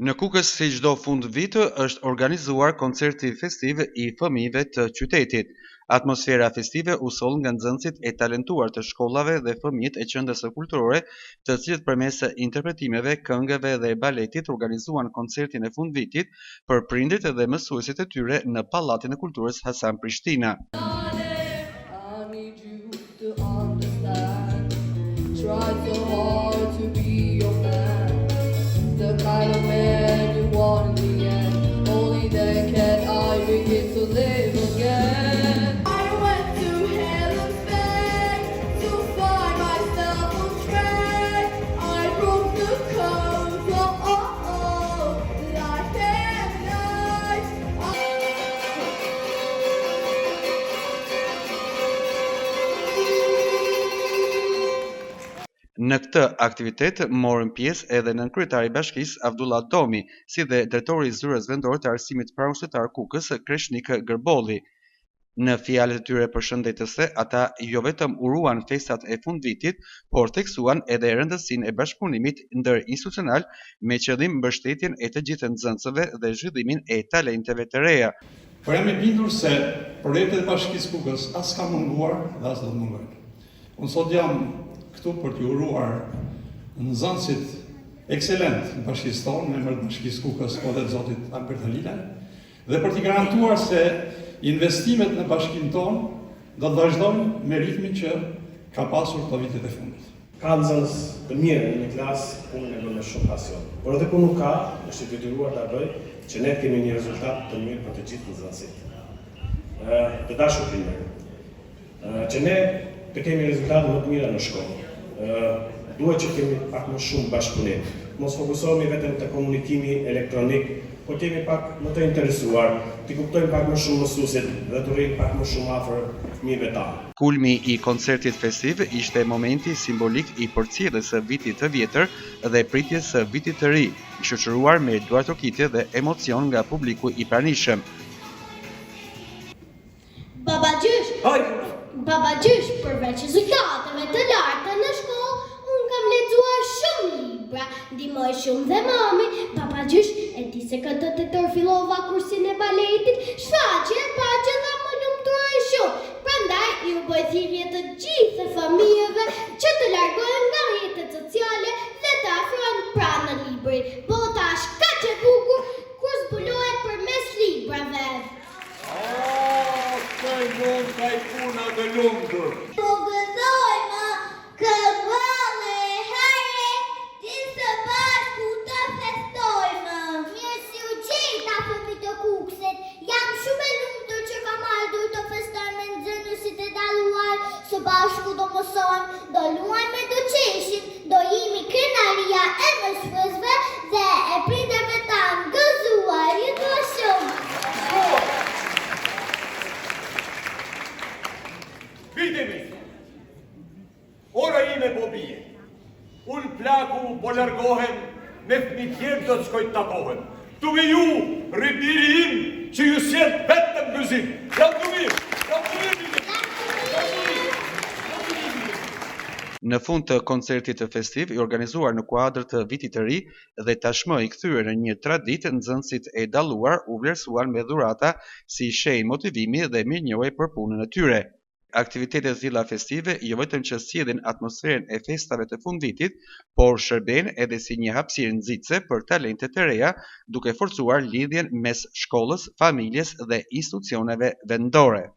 Në Kukës si çdo fundvit është organizuar koncerti festiv i fëmijëve të qytetit. Atmosfera festive u soll nga nxënësit e talentuar të shkollave dhe fëmijët e qendrës kulturore, të cilët përmes interpretimeve, këngëve dhe baletit organizuan koncertin e fundvitit për prindërit dhe mësuesit e tyre në Pallatin e Kulturës Hasan Prishtina. Në këtë aktivitet morën pjesë edhe nënkryetari i Bashkisë Avdullah Domi, si dhe drejtori i Zyrës Vendore të Arsimit Parauniversitar Kukës, Kreshnik Gërbolli. Në fjalët e tyre përshëndetëse, ata jo vetëm uruan festat e fundvitit, por theksuan edhe rëndësinë e bashkëpunimit ndërinstitucional me qëllim mbështetjen e të gjithë nxënësve dhe zhvillimin e talenteve të reja. Por jam i bindur se projektet e Bashkisë Kukës as kanë munguar dhe as do të mungojnë. Unë sot jam këtu për t'i uruar nxënësit ekselentë të bashkisë tonë, në emër të Bashkisë Kukës, po dhe të zotit Albert Halilaj, Dhe për t'i garantuar se investimet në bashkinë tonë do të vazhdojnë me ritmin që ka pasur këto vitet e fundit. Ka nxënës të mirë në një klasë, punën e bën me shumë pasion. Por edhe kur nuk ka, është i detyruar ta bëjë që ne të kemi një rezultat të mirë për të gjithë nxënësit. Të dashur prindër, Që ne të kemi rezultate më të mira në shkollë, duhet që të kemi pak më shumë bashkëpunim. Të mos fokusohemi vetëm te komunikimi elektronik, por të jemi pak më të interesuar, t'i kuptojmë pak më shumë mësuesit dhe t'u rrimë pak më shumë afër fëmijëve tanë. Kulmi i koncertit festiv ishte momenti simbolik i përcjelljes së vitit të vjetër dhe pritjes së vitit të ri, i shoqëruar me duartrokitje dhe emocion nga publiku i pranishëm. Babagjysh, babagjysh, përveç rezultateve të larta në shkollë, unë kam lexuar shumë libra, ndihmoi shumë dhe mami. Babagjysh, e di se këtë tetor fillova kursin e baletit, shfaqja e parë që dhamë më lumturoi shumë. Prandaj iu bëj thirrje të gjithë fëmijëve që të largohen nga rrjetet sociale dhe të afrohen pranë librit. Bota është kaq e bukur kur zbulohet përmes librave. Ah, të lumtë ai puna të lumtur. Po gëzojmë këtë valle hare, gjithë së bashku të festojmë. Mirë se ju gjeta fëmijë të Kukësit, jam shumë e lumtur që kam ardhur të festoj me nxënësit e dalluar, së bashku do mësojmë, do luajmë e do qeshim, Do jemi krenaria e mësuesve dhe e prindërve tanë. Gëzuar, ju dua shumë. Bijtë e mi, ora ime po bie. Unë plaku po largohem, me fëmijë tjerë do të shkoj të takohem. Këtu me ju, rri biri im, që ju sjell vetëm gëzim. Lamtumirë, lamtumirë, lamtumirë, lamtumirë. Në fund të koncertit festiv, i organizuar në kuadër të Vitit të Ri dhe tashmë i kthyer në një traditë, nxënësit e dalluar u vlerësuan me dhurata si shenjë motivimi dhe mirënjohje për punën e tyre. Aktivitete të tilla festive jo vetëm që sjellin atmosferën e festave të fundvitit, por shërbejnë edhe si një hapësirë nxitëse për talente të reja, duke forcuar lidhjen mes shkollës, familjes dhe institucioneve vendore.